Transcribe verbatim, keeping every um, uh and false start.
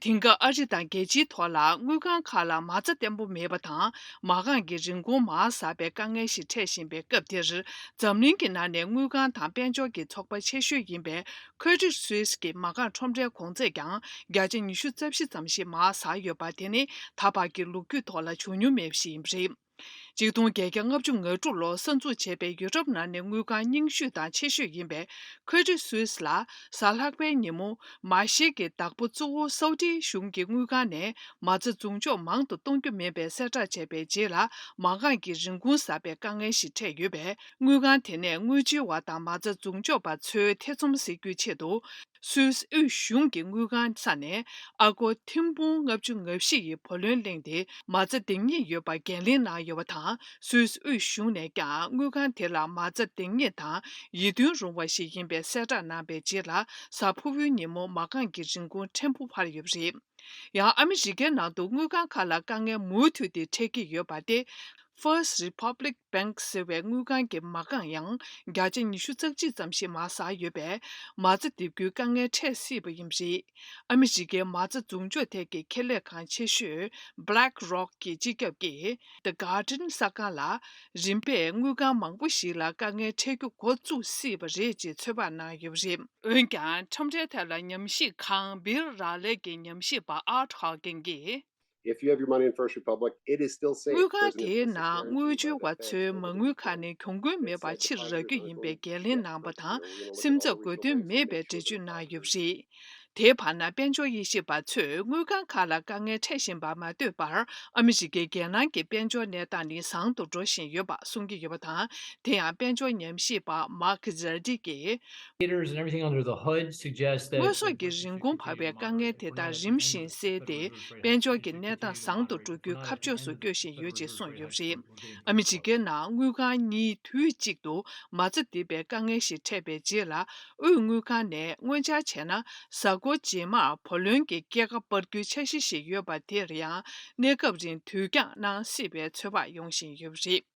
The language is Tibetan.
དེང་སྐབས་ཨ་རི་དང་རྒྱལ་སྤྱིའི་ཐོག་ལ་དངུལ་ཁང་ཁག་ལ་མ་རྩ་བརྟན་པོ་མེད་པ་དང་། མ་རྐང་གི་རིན་གོང་མར་ཟགས་པའི་དཀའ་ངལ་ཞིག་འཕྲད་བཞིན་པའི་སྐབས་འདིར། འཛམ་གླིང་གི་ནང་ནས་དངུལ་ཁང་དང་དཔལ་འབྱོར་གྱི་ཚོགས་པ་ཆེ་ཤོས་ཡིན་པའི་Credit Suisse གྱི་མ་རྐང་ཁྲོམ་རའི་གོང་ཚད་ཀྱང་བརྒྱ་ཆ་ཉི་ཤུ་རྩ་བཞི་ཙམ་ཞིག་མར་ཟགས་ཡོད་པ། དེ་ནི་ད་བར་གྱི་ལོ་རྒྱུས་ཐོག་ལ་བྱུང་མྱོང་མེད་པ་ཞིག་ཡིན་པ་རེད། ཆིག་སྟོང་བརྒྱད་བརྒྱ་ལྔ་བཅུ་ང་དྲུག་ལོར་གསར་འཛུགས་བྱས་པའི་ཡུ་རོབ་ནང་ནས་དངུལ་ཁང་རྙིང་ཤོས་དང་ཆེ་ཤོས་ཡིན་པའི་Credit Suisse ལ། གཟའ་ལྷག་པའི་ཉིན་མོ། མ་ཤེལ་གྱི་བདག་པོ་གཙོ་བོ་སའུ་ཏི་གཞུང་གི་དངུལ་ཁང་ནས་མ་རྩ་འཛུགས་འཇོག་མང་དུ་གཏོང་རྒྱུ་མིན་པའི་གསལ་བསྒྲགས་བྱས་པའི་རྗེས་ལ། མ་རྐང་གི་རིན་གོང་ཟགས་པའི་དཀའ་ངལ་ཞིག་འཕྲད་ཡོད་པས། དངུལ་ཁང་དེ་ནས་དངུལ་བྱེད་པ་དང་མ་རྩ་འཛུགས་འཇོག་པ་ཚོའི་ཐེ་ཚོམ་སེལ་རྒྱུའི་ཆེད་དུ། སུད་སི་དབུས་གཞུང་གི་དངུལ་ཁང་ས་ནས་ཨ་སྒོར་ཐེར་འབུམ་ལྔ་བཅུ་ང་བཞི་ཡི་བུ་ལོན་བླངས་ཏེ། མ་རྩ་འདང་ངེས་ཡོད་པར་འགན་ལེན་གནང་ཡོད་པ་དང་། སུད་སི་དབུས་གཞུང་ནས་ཀྱང་དངུལ་ཁང་དེ་ལ་མ་རྩ་འདང་ངེས་དང་ཡིད་རྟོན་རུང་བ་ཞིག་ཡིན་པའི་གསལ་བསྒྲགས་གནང་བའི་རྗེས་ལ། གཟའ་ཕུར་བུའི་ཉིན་མོ་མ་རྐང་གི་རིན་གོང་ཕྲན་བུ་འཕར་ཡོད་པ་རེད། ཡང་ཨ་མི་རི་ཀའི་ནང་དུ་དངུལ་ཁང་ཁག་ལ་དཀའ་ངལ་མུ་མཐུད་དེ་འཕྲད་ཀྱི་ཡོད་པ་སྟེ། First Republic Bank ཟེར་བའི་དངུལ་ཁང་གི་མ་རྐང་ཡང་བརྒྱ་ཆ་ཉི་ཤུ་རྩ་གཅིག་ཙམ་ཞིག་མར་ཟགས་ཡོད་པས། མ་རྩ་རྡིབ་རྒྱུའི་དཀའ་ངལ་འཕྲད་སྲིད་པ་ཡིན་པ་རེད། ཨ་མི་རི་ཀའི་མ་རྩ་འཛུགས་འཇོག་ཐད་ཀྱི་ཁེ་ལས་ཁང་ཆེ་ཤོས་BlackRock གི་སྤྱི་ཁྱབ་ཀྱིས་The Guardian གསར་ཁང་ལ། རིམ་པས་དངུལ་ཁང་མང་པོ་ཞིག་ལ་དཀའ་ངལ་འཕྲད་རྒྱུ་འགོ་བཙུགས་སྲིད་པ་རེད་ཅེས་ཚོད་དཔག་གནང་ཡོད་པ་རེད། འོན་ཀྱང་ཁྲོམ་རའི་ཐད་ལ་ཉམས་ཞིབ་ཁང་Bill Raleigh གི་ཉམས་ཞིབ་པ་Art Hawken གྱིས། If you have your money in First Republic, it is still safe. དངུལ་ཁང་དེའི་ནང་དངུལ་བཅོལ་བ་ཚོའི་མ་དངུལ་ཁག་ནི་གྱོང་གུན་མེད་པར་ཕྱིར་རག་རྒྱུ་ཡིན་པའི་འགན་ལེན་གནང་པ་དང་སེམས་འཚབ་དགོས་དོན་མེད་པའི་འགྲེལ་བརྗོད་གནང་ཡོད་པ་རེད། དེའི་བར་ན་དཔལ་འབྱོར་དབྱེ་ཞིབ་པ་ཚོས་དངུལ་ཁང་ཁག་ལ་དཀའ་ངལ་འཕྲད་བཞིན་པར་མ་ལྟོས་པར། ཨ་མི་རི་ཀའི་རྒྱལ་ནང་གི་དཔལ་འབྱོར་གནས་སྟངས་ནི་བཟང་དུ་འགྲོ་བཞིན་ཡོད་པ་གསུང་གི་ཡོད་པ་དང་། དེ་ཡང་དཔལ་འབྱོར་ཉམས་ཞིབ་པ་Mark Zerdi གིས། Indicators and everything under the hood suggests that དངོས་ཟོག་གི་རིན་གོང་འཕར་བའི་དཀའ་ངལ་དེ་དག་རིམ་བཞིན་སེལ་ཏེ། དཔལ་འབྱོར་གྱི་གནས་སྟངས་བཟང་དུ་འགྲོ་རྒྱུའི་ཁ་ཕྱོགས་སུ་སྐྱོད་བཞིན་ཡོད་ཅེས་གསུངས་ཡོད་པ་རེད། ཨ་མི་རི་ཀའི་ནང་དངུལ་ཁང་གཉིས་དུས་གཅིག་ཏུ་མ་རྩ་རྡིབ་པའི་དཀའ་ངལ་ཞིག་འཕྲད་པའི་རྗེས་ལ། དབུས་དངུལ་ཁང་ནས་སྔོན་འཆར་བྱས་ན། གཟའ་འཁོར་རྗེས་མར་བུ་ལོན་གྱི་སྐྱེད་ཀ་སྤར་རྒྱུའི་འཆར་གཞི་ཞིག་ཡོད་པ་དེར་ཡང་གནས་སྐབས་རིང་དུས་འགྱངས་གནང་སྲིད་པའི་ཚོད་དཔག་ཡོང་བཞིན་ཡོད་པ་རེད།